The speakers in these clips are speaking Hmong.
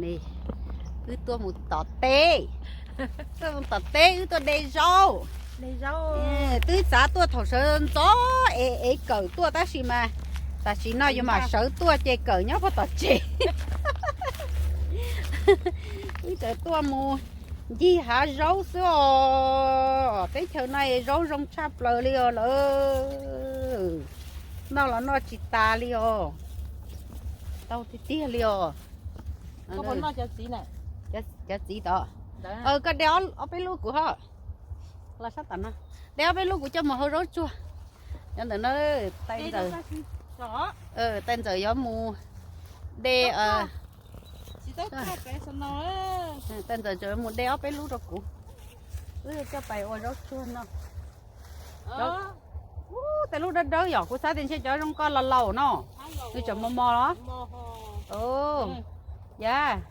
Wb tuaj mus tom teb, tuaj mus tom teb wb tuaj de zaub. Twb xav tuaj thaum sawv ntxov es ev kawm tuaj tab sis mas tam sim no yuav mam sawv tuaj ces kawm nyob puag tom tsev. Wb txawm tuaj mus ncig hav zaub xwb os. Teb chaws no zaub zoo tshaj plaws li os lawm. Noj los noj tsis tas li os. Tau tiag tiag li os. Cov txiv tod. Koj de ob peb lub kuv ho. Los sab tom no. De ob peb lub kuv coj mus hau zaub tsuag. Cov ntawm no, tais ntxawm yuav mus de, tais ntxawm yuav mus de ob peb lub rau kuv. Wb coj pais ua zaub tsuag no. Ub, tej lub dawb dawb yom, kuv xav tias ntshe cov zoo koj laus laus no. Nws tseem mos mos los? Yam,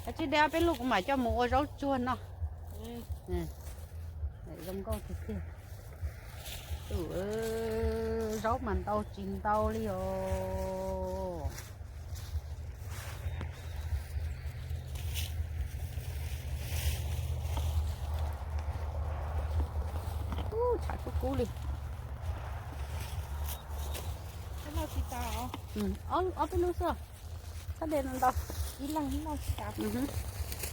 koj tsis de ob peb lub kuv mam coj mus ua zaub tsuag no. Zoo nkauj tiag tiag. Tus zaub mas ntau tsis ntau li os. Tshav kub kub li. Ob peb lub xwb, txhob de ntau.